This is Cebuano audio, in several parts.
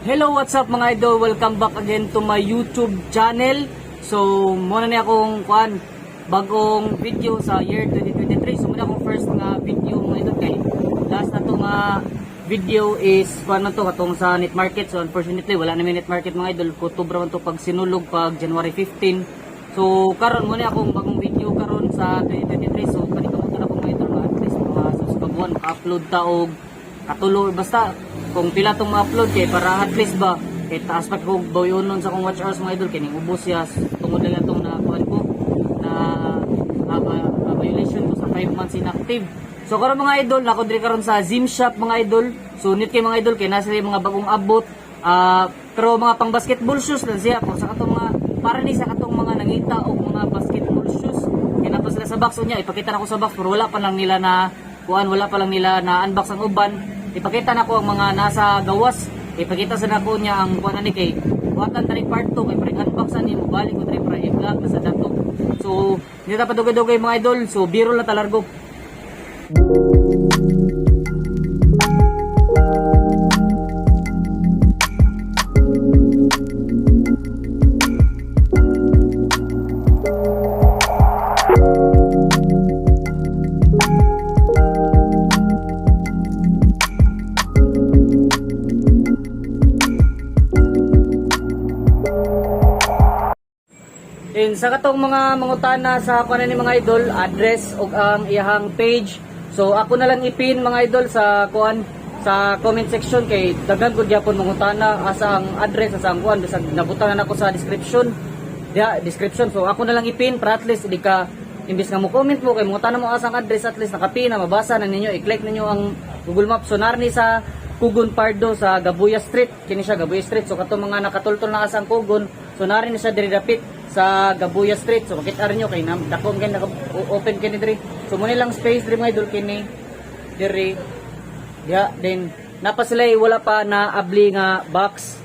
Hello, what's up, mga idol? Welcome back again to my YouTube channel. So, muna ni akong kuan bagong video sa year 2023. So, muna akong first nga video, mga idol, kay last na to nga video is kuan na to katong sa net market. So, unfortunately, wala na may net market, mga idol. Kutob ra man to pag sinulog pag January 15. So, karon muna akong bagong video karon sa 2023. So, kanito na akong, mga idol, mga at least mga sus ka buwan maka-upload ta og katulo, basta kung pila tong ma-upload kay para at least ba kay taas pa ko bawion sa akong watch hours, mga idol, kay ning ubos siya tungod na lang tong nakuan ko na violation ko sa 5 months inactive. So karon, mga idol, nako diri karon sa Zim Shop, mga idol. So nit kay, mga idol, kay nasa yung mga bagong abot, pero mga pang basketball shoes lang siya kung sa katong mga para ni sa katong mga nangita og mga basketball shoes kay naa pa sila sa box unya. Ipakita na ko sa box pero wala pa lang nila na kuan, wala pa lang nila na unbox ang uban. Ipakita na ko ang mga nasa gawas. Ipakita sa nako niya ang kuan ani kay buhatan tani part 2 kay pre unbox ani mo balik ko diri para i-vlog na sa dato. So hindi ta padugay-dugay, mga idol. So biro lang talargo. Then sa katong mga mangutana sa kuan ni, mga idol, address ug ang iyahang page. So ako na lang ipin, mga idol, sa kuan sa comment section kay daghan gud gyapon mangutana asa ang address, asa ang kuan, bisag nabutangan ako sa description. Diha description. So ako na lang ipin para at least di ka imbis nga mo comment mo kay mangutana mo asa ang address, at least nakapin na, mabasa na ninyo, i-click ninyo ang Google Maps. So narni sa Kugon Pardo sa Gabuya Street. Kini siya Gabuya Street. So katong mga nakatultol na asa ang Kugon, so nari ni siya diri dapit sa Gabuya Street. So makita rin nyo kay nam dako kay naka open kini diri. So muna lang space diri, mga idol, kini diri. Diha then napa sila wala pa na abli nga box.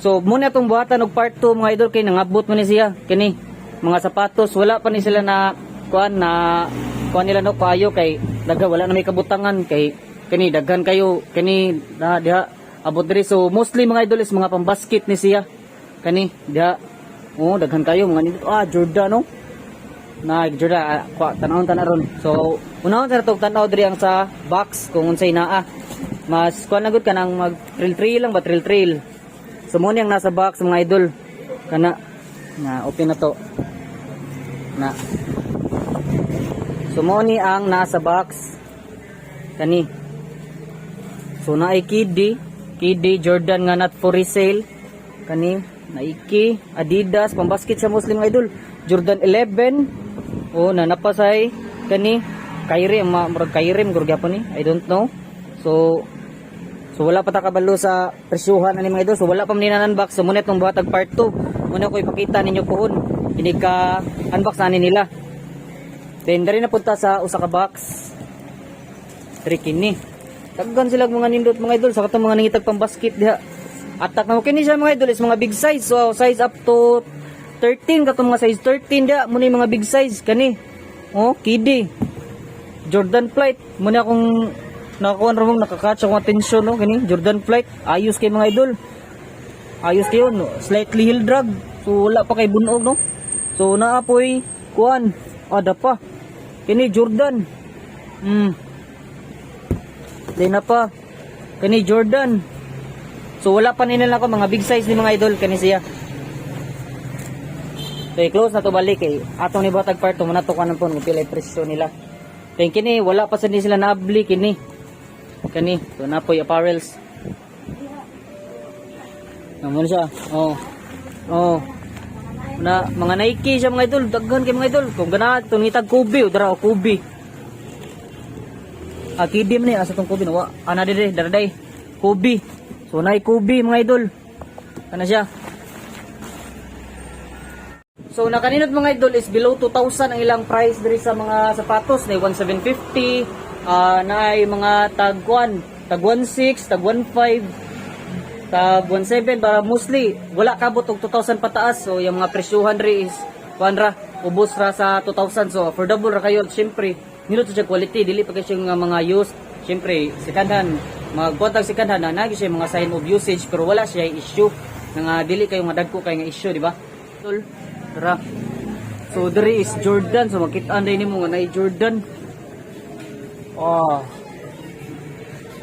So muna itong buhatan og part 2, mga idol, kay nangabot mo ni siya kini mga sapatos, wala pa ni sila na kuan na kuan nila no kaayo kay daga wala na may kabutangan kay kini daghan kayo kini na diha abot diri. So mostly, mga idol, is mga pambasket ni siya kani diha. Oh, daghan kayo mga nindot. Ah, Jordan, no na Jordan, ah, kwa tanawon tan ron. So unahon sa natong tan-aw diri ang sa box kung unsay naa. Mas kuan na gud kanang mag trail trail lang ba, trail trail. So mo niyang nasa box, mga idol, kana na open na to na. So mo ni ang nasa box kani. So naay KD, KD Jordan nga not for resale. Kani Nike, Adidas, pambasket sa Muslim, idol. Jordan 11. Oh, na napasay kani Kyrie, ma murag Kyrie murag gyapon ni. I don't know. So wala pa ta kabalo sa presyuhan ani, mga idol. So wala pa man nila unbox. So muna itong buhatag part 2. Muna ko ipakita ninyo pohon. Ini ka unbox ani nila. Then diri na punta sa usa ka box. Diri kini. Daghan sila mga nindot, mga idol, sa katong mga nangitag pang basket diha. Atak na mo kini siya, mga idol, is mga big size. So size up to 13, katong mga size 13 diha mo ni mga big size kani. Oh, kidi. Jordan Flight. Muna akong nakakuha ra mong nakakatch akong attention no kani Jordan Flight. Ayos kay, mga idol. Ayos kayo no. Slightly heel drag. So wala pa kay bunog no. So naapoy kuan. Ada pa. Kini Jordan. Di na pa. Kani Jordan. So wala pa nila ako mga big size ni, mga idol, kani siya. So i-close na to balik kay atong ni batag part mo na to kanon po kung pila presyo nila. Then kini wala pa sa ni sila naabli kini. Kani so napoy apparels. Namo siya. Oh. Oh. Na mga Nike siya, mga idol, daghan kay, mga idol. Kung ganahan tungitag Kobe, o dara o Kobe. Ah, kidim ni asa tong Kobe no? Ana dire, daraday. Kobe. So nay Kobe, mga idol. Kana siya. So nakaninot, mga idol, is below 2,000 ang ilang price diri sa mga sapatos na 1,750, naay mga tag 1, tag 1.6, tag 1.5, tag 1.7 para mostly wala kabot og 2,000 pataas. So yung mga presyuhan ri is kuan ra, ubos ra sa 2,000. So affordable ra kayo. Syempre nindot siya quality, dili pa kay siya nga mga used. Syempre second hand. Magkuan tag second hand na siya mga sign of usage, pero wala siya issue nga nga dili kayo nga dagko kay nga issue, di ba? Tol, tara. So diri is Jordan. So makita anday nimo nga nay Jordan. Oh.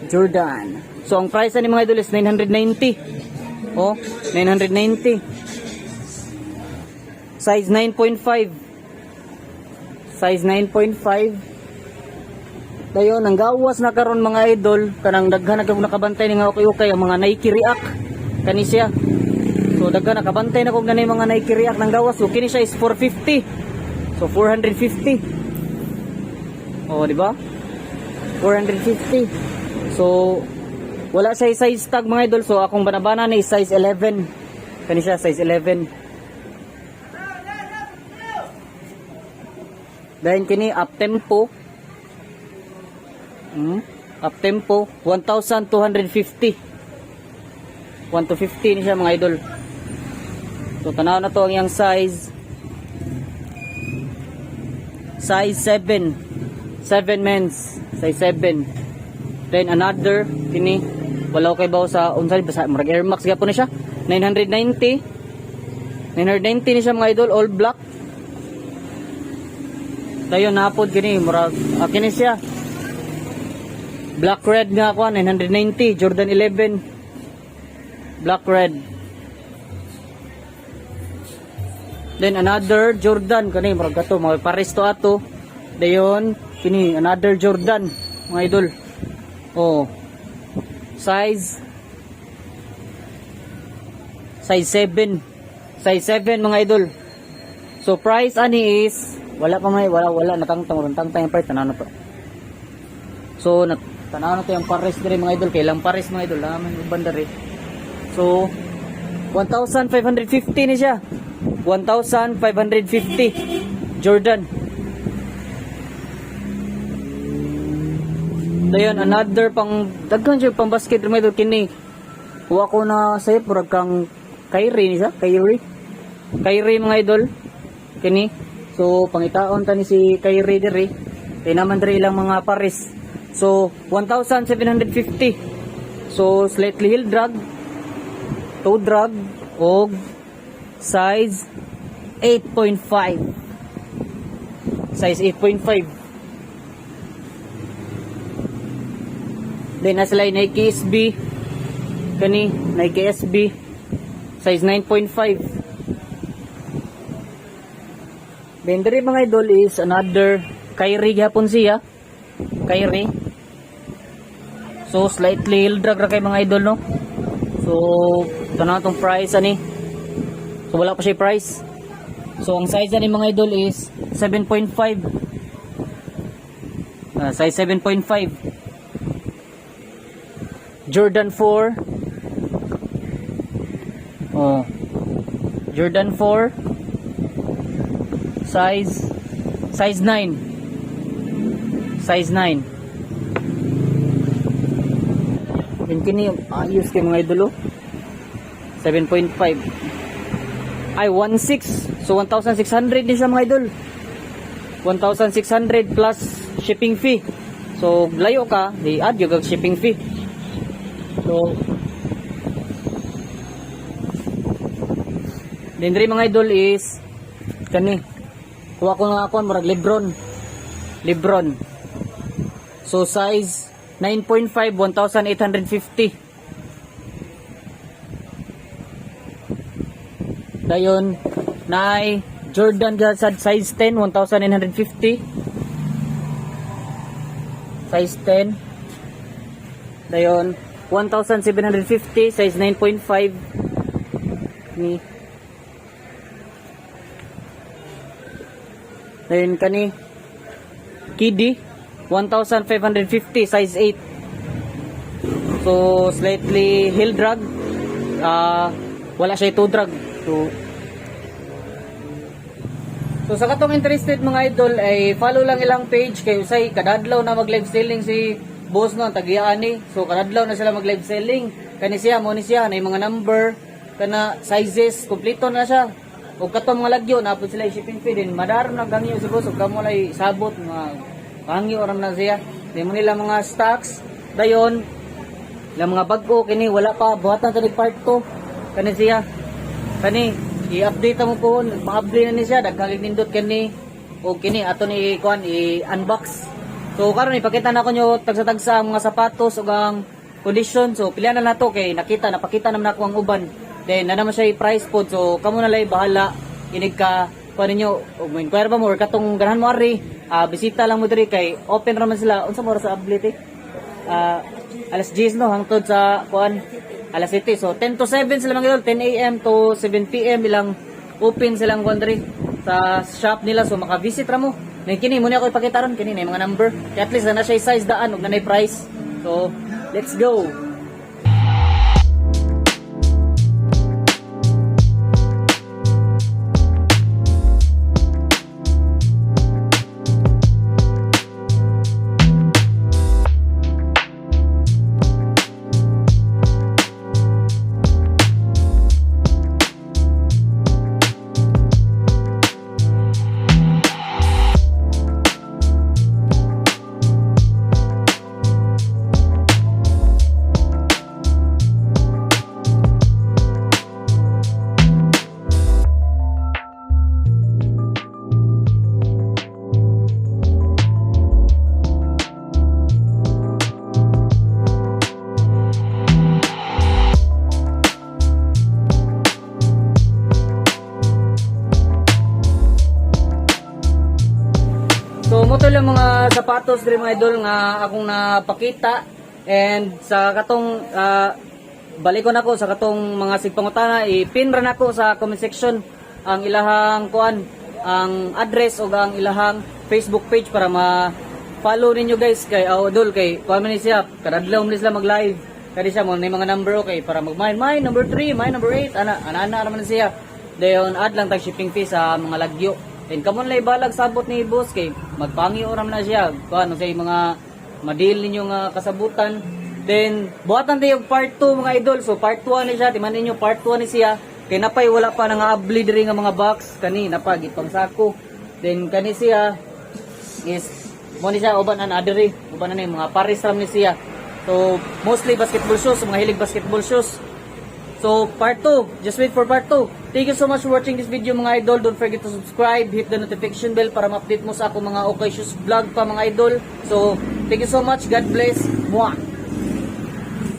Jordan. So ang price ani, mga idol, is 990. Oh, 990. Size 9.5. Size 9.5. Dayon ang gawas na karon, mga idol, kanang daghan na kay nakabantay ni nga okay-okay ang mga Nike React kani siya. So daghan nakabantay na kog ganay mga Nike React ng gawas. So kini siya is 450. So 450. Oh, di ba? 450. So wala siya size tag, mga idol. So akong banabana ni size 11. Kani siya size 11. Dayon kini up tempo. Up tempo 1250. 1250 ni siya, mga idol. So tanaw na to ang iyang size. Size 7. 7 men's. Size 7. Then another kini, wala ko kay baw sa unsa, basta murag Air Max gyapon ni siya. 990. 990 ni siya, mga idol, all black. Dayon napod kini murag kini siya. Black red nga ako, 990, Jordan 11. Black red. Then another Jordan kani, murag kato mga pares to ato. Dayon kini another Jordan, mga idol. Oh. Size 7. Size 7, mga idol. So price ani is wala pa may wala natangtang tangtang yung price, tanaw na to. So nat tanaw na to yung pares diri, mga idol, kay lang pares, mga idol, naman uban diri. So 1,550 ni siya. 1,550 Jordan. Dayon another pang daghan siya pang basket, mga idol, kini. Wa ko na sayop, murag kang Kyrie ni siya, Kyrie. Kyrie, mga idol. Kini. So pangitaon ta ni si Kyrie diri. Kay naman diri ilang mga pares. So 1,750. So slightly heel drag, toe drag og size 8.5. Size 8.5. Then nasa sila Nike SB. Kani Nike SB size 9.5. Then diri, mga idol, is another Kyrie gyapon siya. Kyrie. So slightly heel drag ra kay, mga idol, no. So tanaw tong price ani. So wala pa siya price. So ang size ani, mga idol, is 7.5. Size 7.5. Jordan 4. Oh. Jordan 4. Size 9. Size 9. Yun kini ayos kay, mga idol, oh. 7.5. Ay, 1.6. So 1,600 din siya, mga idol. 1,600 plus shipping fee. So layo ka, di add yung shipping fee. So then diri, mga idol, is kani. Kuha ko nga ako murag Lebron. Lebron. So size 9.5, 1,850. Dayon naay Jordan sa size 10, 1,950. Size 10. Dayon 1,750, size 9.5 ni. Dayon kani KD 1,550, size 8. So slightly heel drag. Wala siya toe drag. So sa katong interested, mga idol, ay follow lang ilang page kay usay kadadlaw na mag live selling si boss, no, tagiyaan ni. So kadadlaw na sila mag live selling. Kani siya mo ni siya na mga number kana, sizes, kompleto na siya. Ug katong mga lagyo napod sila shipping fee din. Madaron na gangyo si boss ug kamo lay sabot mga hangyo ra na siya. Di mo nila mga stocks dayon. Ilang mga bag-o kini wala pa, buhatan ta ni part 2. Kani siya. Kani i-update mo po, ma-update na ni siya, daghang nindot kani o kini ato ni kuan i-unbox. So karon ipakita na ko nyo tagsa-tagsa ang mga sapatos ug ang condition. So pilihan na nato kay nakita napakita naman ako ang uban. Then na naman siya i-price pod. So kamo na lay bahala inig ka kuan ninyo ug mo inquire ba mo or katong ganahan mo ari, bisita lang mo diri kay open ra man sila. Unsa mo oras sa ablit eh? Alas 10 no hangtod sa kuan alas 7. So 10 to 7 sila mga idol, 10 AM to 7 PM ilang open silang kuan diri sa shop nila, so maka-visit ra mo. Then kini mo ni ako ipakita ron kini na yung mga number. Kaya at least na siya size daan ug na price. So let's go. So mo to lang mga sapatos diri mga idol nga akong napakita and sa katong balikon ako sa katong mga sigpangutana, i-pin ra nako sa comment section ang ilahang kuan, ang address o ang ilahang Facebook page para ma follow ninyo guys, kay oh, idol, kay kuan man ni siya, kadadlaw man ni sila mag live kani siya mo na mga number, okay, para mag my number 3, my number 8, ana ana ana ra man siya. Dayon add lang tag shipping fee sa mga lagyo. Then kamon lay balag sabot ni boss kay magpangi oram na siya. Kuan sa mga ma-deal ninyo nga kasabutan. Then buhatan tayo part 2 mga idol. So part 2 ni siya, timan ninyo, part 2 ni siya. Kay napay wala pa nang abli diri nga mga box kani napa gipang sako. Then kani siya is mo ni siya uban an adiri, uban na ni mga pares ram ni siya. So mostly basketball shoes, mga hilig basketball shoes. So, part 2. Just wait for part 2. Thank you so much for watching this video mga idol. Don't forget to subscribe, hit the notification bell para ma-update mo sa ako mga Okay Shoes vlog pa mga idol. So, thank you so much. God bless. Mwah!